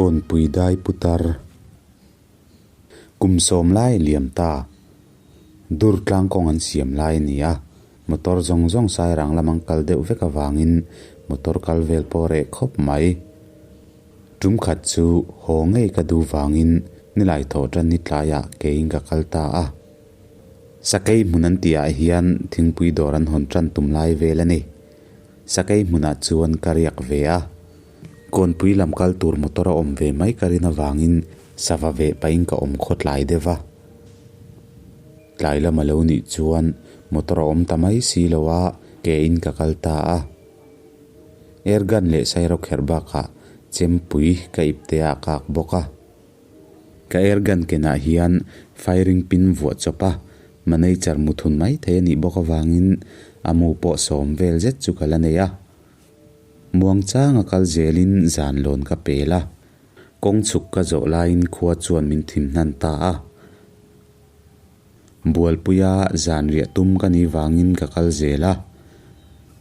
Kawnpui dai putar kum sawm lai a liam ta. Dur tlang kawng an siam lai a ni a, motor zawng zawng sairang lam an kal deuh vek avangin motor kal vel pawh a reh khawp mai. Tum khat chu haw ngei ka duh vangin nilai thawh tan ni tlaiah keiin ka kal ta a. Sakei hmun an tihah hian thingpui dawr an hawn tan tum lai vel a ni. Sakei hmunah chuan ka riak ve a. Kawnpui lam kal tur motor a awm ve mai ka rin avangin sava veh pahin ka awm khaw tlai deuh va. Tlai lam a lo nih chuan motor a awm ta mai si lo a, kein ka kal ta a. Airgun leh sairawkherh bakah chempui ka ipte ah kak bawk a. Ka airgun kenah hian firing pin vuah chawp a, manager mu thun mai thei a nih bawk avangin a mu pawh sawm vel zet chu ka la nei a. Muangchanga kal zelin zan lawn ka pel a, kawng chhuk ka zawh laiin khua chuan min thim hnan ta a. Bualpuia zan riah tum ka nih vangin ka kal zel a,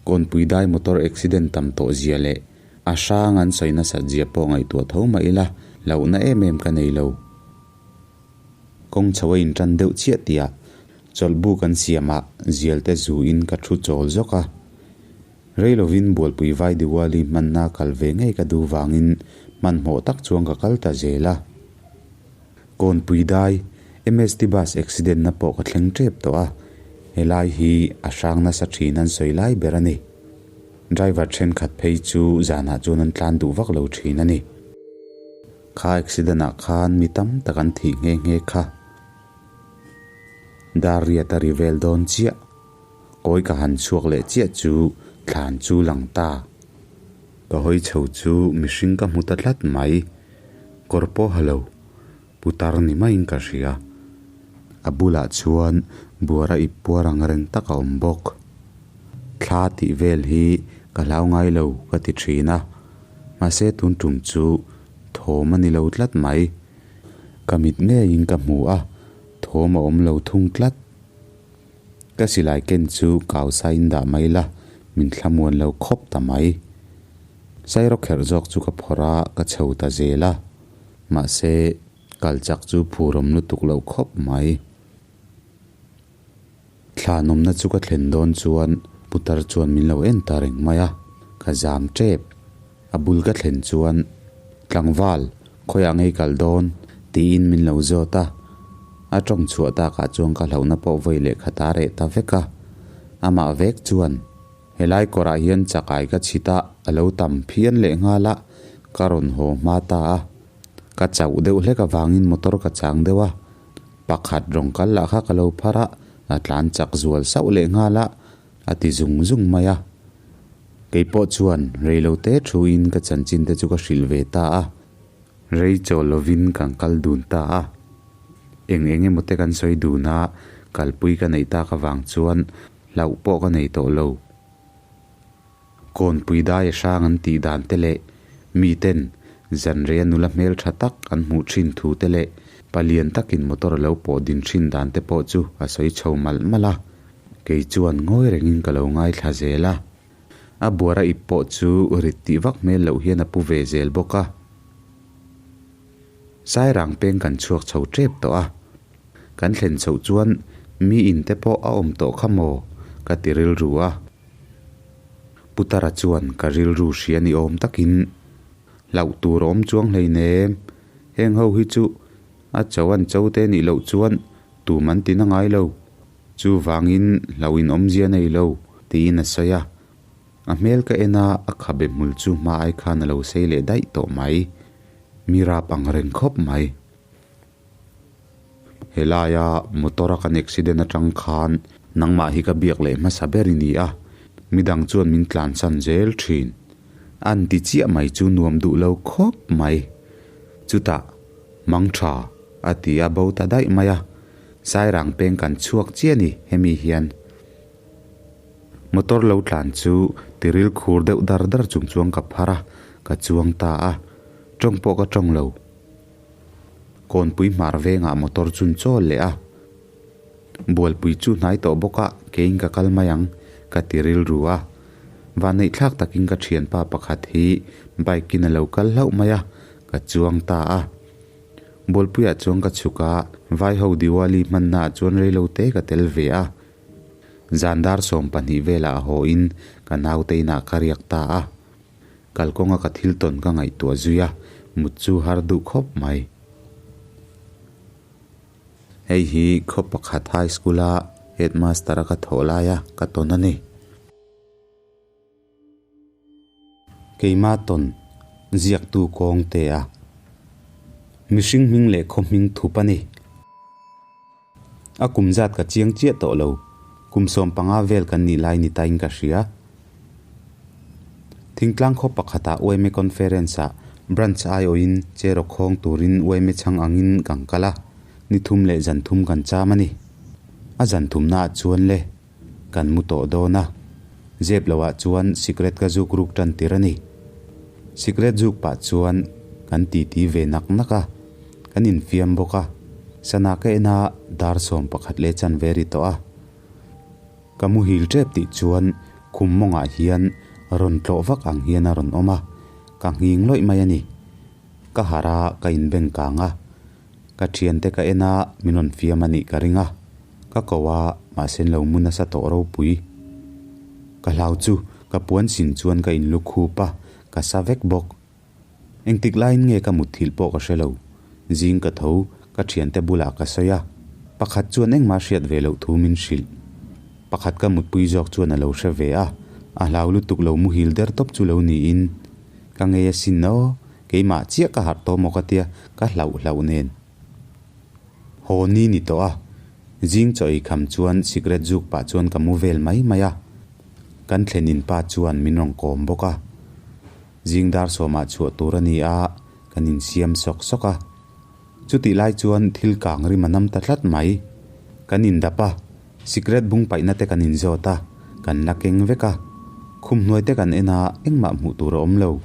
Kawnpui dai motor accident tam tawh zia leh a hrang an sawi nasat zia pawh ngaihtuah tho mah ila hlauhna em em ka nei lo. Kawng chho a intan deuh chiah tihah chawlhbu kan siamah zial te zu in ka thu chawl zawk a. Rei lovin Bualpui vai Diwali hmanna kal ve ngei ka duh vangin hmanhmawh tak chuan ka kal ta zel a. Kawnpui dai, MST bus accident na pawh ka thleng tep tawh a, helai hi a hrang nasa thin an sawi lai ber a ni. Driver thenkhat phei chu zanah chuan an tlan duh vak lo thin a ni. Kha accident ah khan mi tam tak an thih nghe nghe kha. Dar riat a ri vel dawn chiah. Kawi ka han chhuak leh chiah chu thlan chu lang ta. Ka hawi chho chu mihring ka hmu ta tlat mai. Kawr pawh ha lo, putar ni maiin ka hria. A bulah chuan buara ip puar ang reng tak a awm bawk. Thla tih vel hi ka hlau ngai lo ka ti thin a, mahse tun tum chu thawm a ni lo tlat mai. Ka mit ngeiin ka hmu a, thawm a awm lo thung tlat. Ka silai ken chu kau sain dah mai la, min thlamuan lo khawp ta mai. Sairawkherh zawk chu ka phawrh a, ka chho ta zel a. Mahse, kal chak chu phurawm lutuk loh khawp mai. Thlanawmna chu ka thlen dawn chuan putar chuan min lo en ta reng mai a, ka zam tep. A bul ka thlen chuan, Tlangval, khawiah ngei kal dawn? tiin min lo zawt a. A tawng chhuah takah chuan ka hlauhna pawh vawi leh khat a reh ta vek a. Amah vek chuan, Helai kawrah hian chakai ka chhit a, a lo tam phian leh nghal a, ka rawn haw hma ta a. Ka chauh deuh hlek avangin motor ka chang deuh a. Pakhat rawng kal lah kha ka lo phar a, a tlan chak zual sauh leh nghal a, a ti zung zung mai a. Kei pawh chuan reilote thuin ka chanchin te chu ka hrilh ve ta a. Rei chawl lovin kan kal dun ta a. Eng eng emaw te kan sawi dun a, kalpui ka neih tak avang chuan hlauh pawh ka nei tawh lo. Kawnpui dai a hrang an tih dan te leh miten zanreia nula hmel tha tak an hmuh thin thu te leh palian takin motor a lo pawh din thin dan te pawh chu a sawi chho malh malh a. Kei chuan ngawi rengin ka lo ngaithla zel a. A buara ip pawh chu rit tih vak hmel loh hian a pu ve zel bawk a. Sairang peng kan chhuak chho tep tawh a. Kan thlen chhoh chuan mi in te pawh a awm tawh kha maw? ka ti rilru a. Putara chuan ka rilru hria ni awm takin, Hlauh tur a awm chuang hleinem, heng ho hi chu a cho an cho te nih loh chuan tum an ti na ngai lo, chuvangin hlauh in awmzia nei lo, tiin a sawi a. A hmel ka en a, a khabe hmul chu hma ai khan a lo sei leh daih tawh mai. Mi rap ang reng khawp mai. Helaia motor a kan accident atang khan nangmah hi ka biak leh hmasa ber i ni a, midang chuan min tlansan zel thin. An ti chiah mai chu nuam duh lo khawp mai. Chutah, Mang tha, a ti a bo ta daih mai a, Sairang peng kan chhuak chiah ni hemi hian. Motor lo tlan chu tiril khur deuh dar dar chung chuan ka phar a, ka chuang ta a, tawng pawh ka tawng lo. Kawnpui hmar vengah motor chun chawl leh a, Bualpui chu hnai tawh bawk a, keiin ka kal mai ang, ka ti rilru a. Vanneihthlak takin ka thianpa pakhat hi bike in a lo kal hlauh mai a, Ka chuang ta a. Bualpuiah chuan ka chhuk a, Vaiho Diwali hmannaah chuan reilote ka tel ve a. Zan dar 12 velah haw in ka naute inah ka riak ta a. Kalkawnga ka thil tawn ka ngaihtuah zui a, mut chu har duh khawp mai. Hei hi khaw pakhat high school a headmaster a ka thawh laia ka tawn a ni. Keima tawn ziaktu kawng te a mihring hming leh khaw hming thup a ni. A kum zat ka chiang chiah tawh lo, kum 15 vel kan nih lai ni tain ka hria. Thingtlang khaw pakhatah UMA Conference-ah Branch aiawhin chair aw khawng turin UMA chhang angin kan kal a, ni thum leh zan thum kan cham a ni. A zan thumnaah chuan le, kan mu tawh dawn a, zep loah chuan sikret ka zuk ruk tan tir a ni. Sikret zuk pah chuan kan titi ve nak nak a, kan infiam bawk a, sana ka en a dar 11 leh chanve ri tawh a. Ka muhil tep tih chuan khum mawngah hian rawn tlawh vak ang hian a rawn awm a, ka nghing lawih mai a ni. Ka harh a, ka inbeng kang a. Ka thiante ka en a, min rawn fiam a nih ka ring a. Ka ko a, mahse lo mu nasa tawh ropui. Ka hlau chu ka puan sin chuan ka inlu khup a, ka sa vek bawk. Engtik laiin nge ka mutthilh pawh ka hre lo. Zing ka tho, ka thiante bulah ka sawi a. Pakhat chuan engmah hriat ve loh thu min hrilh. Pakhat ka mutpui zawk chuan a lo hre ve a, a hlau lutuk lo muhil der tawp chu lo niin. Ka ngei asin aw, Keimah chiah ka harh tawh maw ka tia, ka hlauh hlauh nen. Haw ni ni tawh a, zing chaw ei kham chuan sikret zuk pah chuan ka mu vel mai mai a. Kan thlen in pa chuan min rawn kawm bawk a. Zing dar sawmah chhuah tur a ni a, kan insiam sawk sawk a. Chutih lai chuan thil kang rim a nam ta tlat mai. Kan indap a, sikret bung paihna te kan inzawt a, kan la keng vek a. Khum hnuai te kan en a, engmah hmuh tur a awm lo.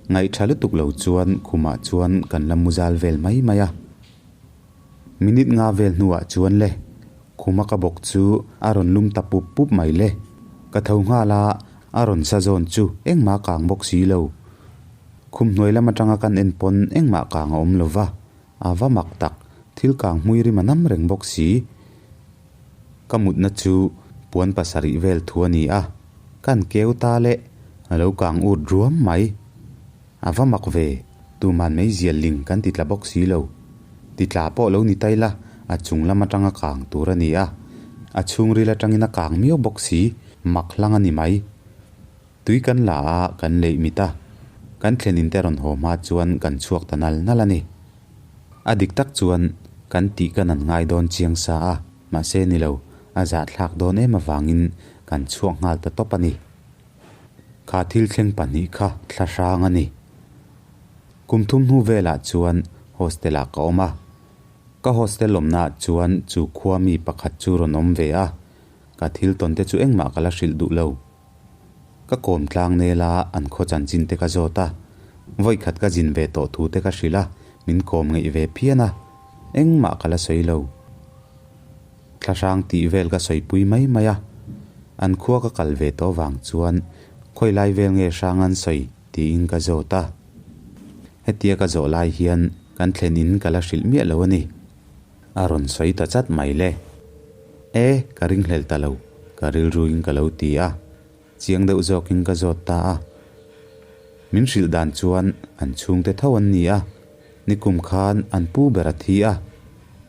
Ngaihtha lutuk lo chuan khumah chuan kan la mu zal vel mai mai a. Minute nga vel hnuah chuan le, khuma ka bawk chu a rawn lum ta pup pup mai le. Ka tho nghal a, a rawn sa zawn chu engmah kang bawk si lo. Khum hnuai lam atanga kan en pawn engmah kang a awm lo va, a va mak tak, thil kang hmui rim a nam reng bawk si. Ka mutna chu puan pasarih vel thu a ni a, kan keu ta le, a lo kang ut ruam mai. A va mak ve, tuman meizial ling kan ti tla bawk si lo. Ti tla pawh lo ni tai la, a chung lam atanga kang tur a ni a, a chhungril atangin a kang miau bawk si, mak hlang a ni mai. Tui kan la a, kan leih mit a, kan thlen in te rawn haw hma chuan kan chhuak ta nal nal a ni. A dik tak chuan kan tih kan an ngai dawn chiang sa a, mahse ni lo, a zahthlak dawn em avangin kan chhuak nghal ta tawp a ni. Kha thil thleng pahnih kha thla hrang a ni. Kum thum hnu velah chuan hostel ah ka awm a. Ka hostel awmnaah chuan chu khua mi pakhat chu rawn awm ve a, ka thil tawn te chu engmah ka la hrilh duh lo. Ka kawm tlang nel a, an khaw chanchin te ka zawt a. Vawi khat ka zin ve tawh thu te ka hrilh a, min kawm ngeih ve phian a. Engmah ka la sawi lo. Thlahrang tih vel ka sawipui mai mai a. An khua ka kal ve tawh vang chuan khawi lai vel nge hrang an sawi tiin ka zawt a. Hetia ka zawh lai hian kan thlen in ka la hrilh miah lo a ni. A rawn sawi ta chat mai le. E, ka ringhlel ta lo, ka rilruin ka lo ti a. Chiang deuh zawkin ka zawt ta a. Min hrilh dan chuan an chhungte tho an ni a, nikum khan an pu ber a thi a.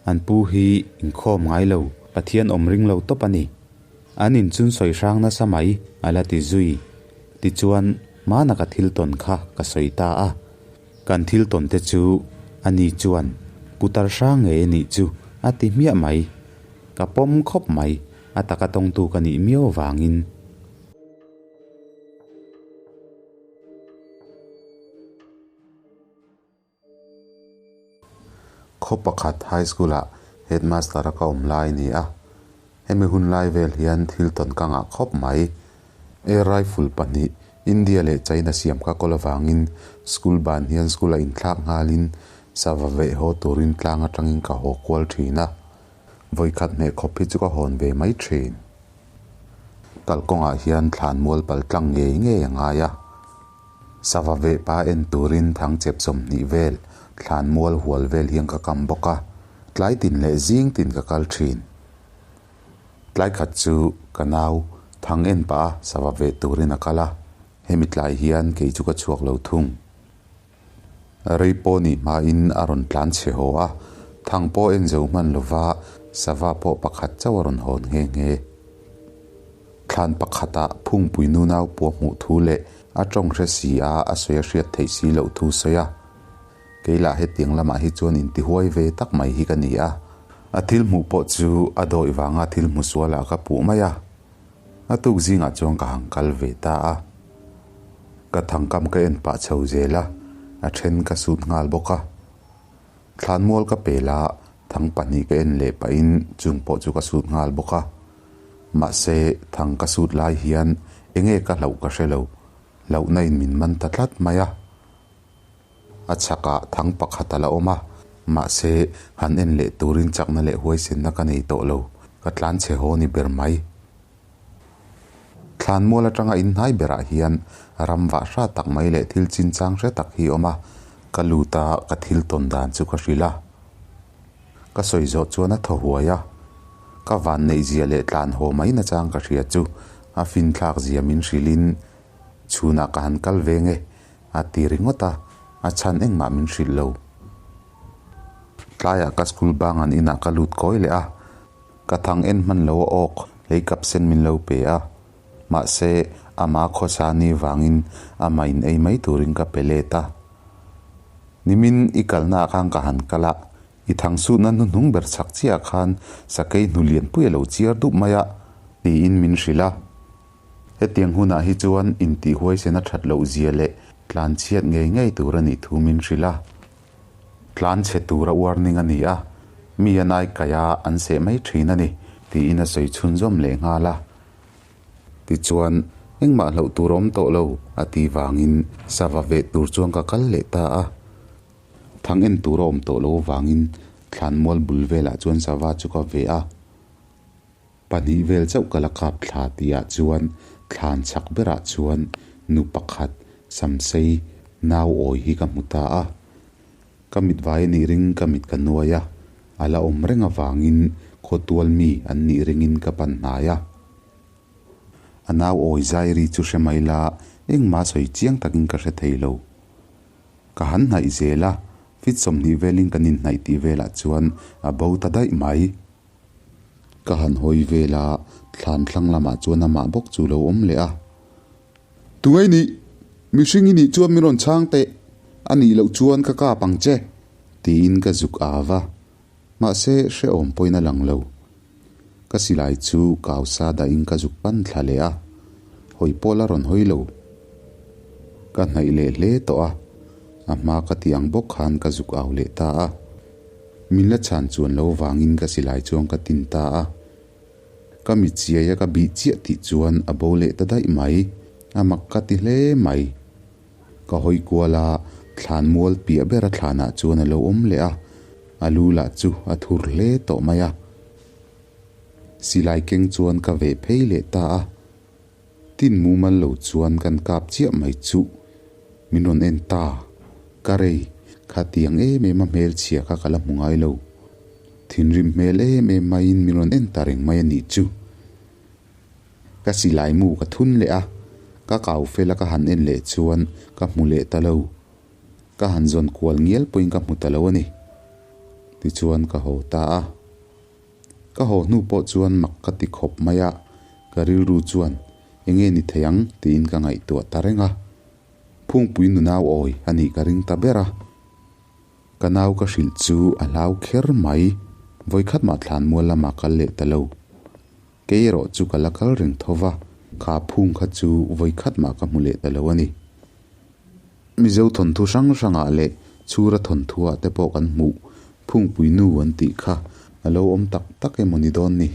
An pu hi inkhawm ngai lo, Pathian awm ring lo tawp a ni. An inchun sawi hrang nasa mai, a la ti zui. Tichuan, hmana ka thil tawn kha ka sawi ta a. Kan thil tawn te chu a ni chuan putar hrang ngei a nih chu a ti hmiah mai. Ka pawm khawp mai, a taka tawngtu ka nih miau avangin. Khaw pakhat High School ah Headmaster a ka awm lai a ni a. Hemi hun lai vel hian thil tawn ka ngah khawp mai. Air rifle pahnih India leh China siam ka kawl avangin school ban hian school a inthlak nghalin sava veh haw turin tlang atangin ka haw kual thin a. Vawikhat hmeh khawp hi chu ka hawn ve mai thin. Kalkawngah hian thlan mual pal tlang ngei ngei a ngai a. Sava veh pa en turin thang chep 20 vel thlan mual hual vel hian ka kam bawk a, tlai tin leh zing tin ka kal thin. Tlai khat chu ka nau thang en pah a sava veh turin a kal a, hemi tlai hian kei chu ka chhuak lo thung. Rei pawh nih hmain a rawn tlan chhe haw a, thang pawh en zo hman lova sava pawh pakhat chauh a rawn hawn nghe nghe. Thlan pakhatah phungpui nunau pua hmuh thu leh a tawng hre si a a sawi a hriat theih si loh thu sawi a. Kei lah hetiang lamah hi chuan intihuai ve tak mai hi ka ni a. A thil hmuh pawh chu a dawih vanga thil hmu sualah ka puh mai a. A tuk zingah chuan ka han kal ve ta a. Ka thangkam ka en pah chho zel a, a then ka sut nghal bawk a. Thlanmual ka pel a, thang pahnih ka en leh pahin chung pawh chu ka sut nghal bawk a. Mahse, thang ka sut lai hian enge ka hlauh ka hre lo, hlauhna in min man ta tlat mai a. A chhakah thang pakhat a la awm a, mahse, han en leh turin chakna leh huaisenna ka nei tawh lo, ka tlan chhe haw ni ber mai. Thlanmual atanga inhnai berah hian ram vah hra tak mai leh thil chinchang hre tak hi a awm a, ka lut a, ka thil tawn dan chu ka hrilh a. Ka sawi zawh chuan a thaw huai a, ka van neih zia leh tlan haw mai nachang ka hria chu a finthlak zia min hrilhin chhunah ka han kal veng e a ti ringawt a, a chhan engmah min hrilh lo. Tlaiah ka school bang an inah ka lut kawi leh a, Ka thang en hman lo a awk, lei kap sen min lo pe a. Mahse, ama khawsa ni vangin ama in ei mai turin ka pe let a. Nimin i kalna ah khan ka han kal a, i thang suhna hnuhnung ber chhak chiah ah khan sakei hnu lianpui a lo chiar dup mai a, tiin min hrilh a. Hetiang hunah hi chuan intihhuaisen a that loh zia leh tlanchhiat ngei ngei tur a nih thu min hrilh a. Tlan chhe tura warning a ni a, mi a nai kaih a an seh mai thin a ni, tiin a sawi chhunzawm leh nghal a. Tichuan, engmah hlauh tur a awm tawh lo, a ti vangin sava veh tur chuan ka kal leh ta a. Thang en tur a awm tawh lo vangin thlanmual bul velah chuan sava chu ka veh a. Pahnih vel chauh ka la kap thla tihah chuan thlan chhak berah chuan nu pakhat samsei nau awi hi ka hmu ta a. Ka mit vai a nih ring ka mit ka nuai a, a la awm reng avangin khawtual mi an nih ringin ka pan hnai a. A nau awi zai ri chu hre mai la engmah sawi chiang takin ka hre thei lo. Ka han hnaih zel a, fit 20 velin kan inhnaih tih velah chuan a bo ta daih mai. Ka han hawi vel a, thlan thlang lamah chuan amah bawk chu lo awm leh a. Tungai nih, mihring i nih chuan min rawn chhang teh, a nih loh chuan ka kap ang che, tiin ka zuk av a. Mahse, hrehawm pawhin a lang lo. Ka silai chu kau sa dahin ka zuk pan thla leh a, hawi pawh la rawn hawi lo. Ka hnaih leh hle tawh a, a hma ka tih ang bawk khan ka zuk au leh ta a. Min la chhan chuan lo vangin ka silai chuan ka tin ta a. Ka mi chiai a ka bih chiah tih chuan a bo leh ta daih mai. A mak ka ti hle mai. Ka hawi kual a, thlan mual piah ber a thlanah chuan a lo awm leh a. A lu lah chu a thur hle tawh mai a. Silai keng chuan ka veh phei leh ta a. Tin mumal lo chuan kan kap chiah mai chuh. Min rawn en ta. Ka rei, khatiang em em a hmelchhia kha ka la hmu ngai lo. Thinrim hmel em em maiin min rawn en ta reng mai a nih chu. Ka silai mu ka thun leh a, ka kau fel a ka han en leh chuan ka hmu leh ta lo. Ka han zawn kual ngial pawhin ka hmu ta lo a ni. Tichuan ka haw ta a. Ka haw hnu pawh chuan mak ka ti khawp mai a, ka rilru chuan enge ni thei ang tiin ka ngaihtuah ta reng a. Phungpui nunau awi a nih ka ring ta ber a. Ka nau ka hrilh chu a hlau kher mai, vawikhat mah thlanmual lamah kal leh ta lo. Kei erawh chu ka la kal reng tho va, kha phung kha chu vawikhat mah ka hmu leh ta lo a ni. Mizo thawnthu hrang hrangah leh chhura thawnthuah te pawh kan hmuh phungpui nu an tih kha a lo awm tak tak emaw ni dawn ni.